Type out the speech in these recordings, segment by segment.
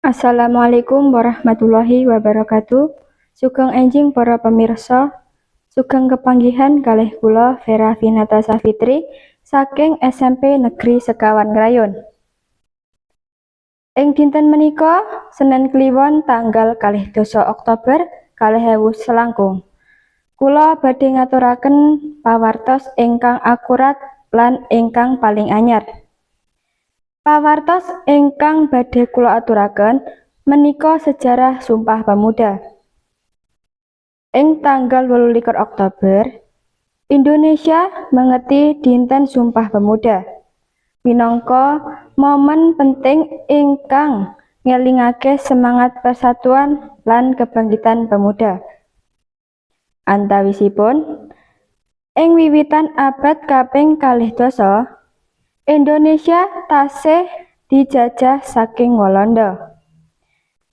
Assalamualaikum warahmatullahi wabarakatuh. Sugeng enjing para pemirsa, sugeng kepanggihan kalih kula Vera Vinata Safitri saking SMP Negeri Sekawan Ngrayun. Ing dinten menika Senen Kliwon tanggal 12 Oktober 2000 selangkung. Kula badhe ngaturaken pawartos ingkang akurat lan ingkang paling anyar. Pawartos ingkang badhe kula aturaken menika sejarah Sumpah Pemuda. Ing tanggal 28 Oktober, Indonesia mengeti Dinten Sumpah Pemuda minangka momen penting ingkang ngelingake semangat persatuan lan kebangkitan pemuda. Antawisipun, ing wiwitan abad kaping 12, Indonesia tasih dijajah saking Walanda.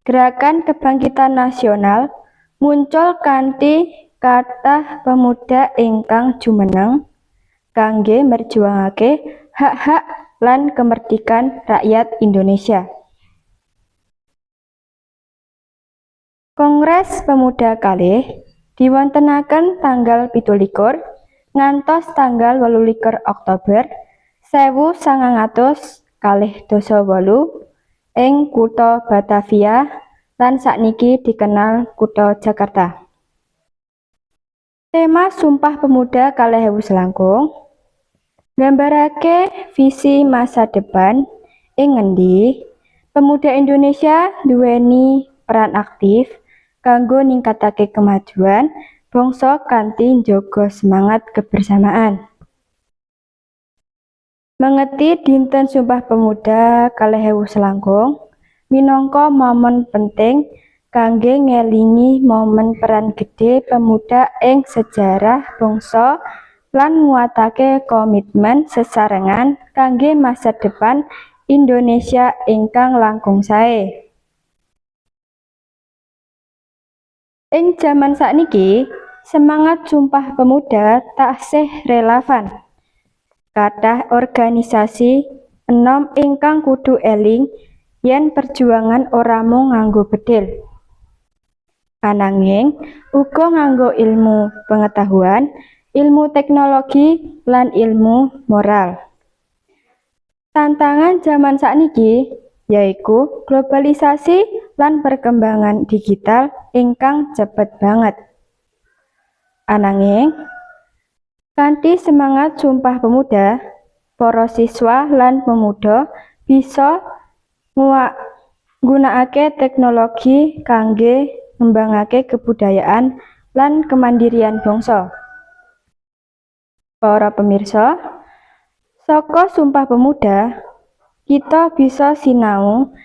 Gerakan kebangkitan nasional muncul kanthi kathah pemuda ingkang jumeneng kangge merjuangake hak-hak lan kemerdikan rakyat Indonesia. Kongres Pemuda kalih diwontenaken tanggal 27 ngantos tanggal 28 Oktober 1928 ing kutha Batavia lan sakniki dikenal kutha Jakarta. Tema Sumpah Pemuda 2000 selangkung nggambarake visi masa depan ing ngendi pemuda Indonesia nduweni peran aktif kanggo ningkatake kemajuan bangsa kanthi njaga semangat kebersamaan. Mengeti Dinten Sumpah Pemuda 2000 selangkung minangka momen penting kangge ngelingi momen peran gedhe pemuda ing sejarah bangsa lan nguatake komitmen sesarengan kangge masa depan Indonesia ingkang langkung sae. Ing jaman sakniki, semangat Sumpah Pemuda taksih relevan. Kathah organisasi enom ingkang kudu eling yen perjuangan ora mung nganggo bedhil, ananging uga nganggo ilmu pengetahuan, ilmu teknologi, lan ilmu moral. Tantangan jaman sakniki yaiku globalisasi lan perkembangan digital ingkang cepet banget. Ananging, kanthi semangat Sumpah Pemuda, para siswa lan pemuda bisa nggunakake teknologi kangge ngembangake kebudayaan lan kemandirian bangsa. Para pemirsa, saka Sumpah Pemuda, kita bisa sinau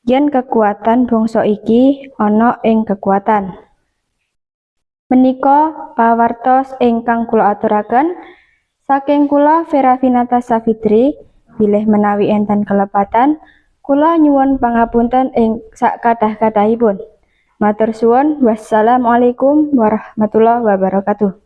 yen kekuatan bangsa iki ana ing kekuatan. Menika pawartos ingkang kula aturaken saking kula Vera Vinata Safitri, bilih menawi enten kelepatan, kula nyuwun pangapunten ing sakathah-kathahipun. Matur suwun, wassalamualaikum warahmatullahi wabarakatuh.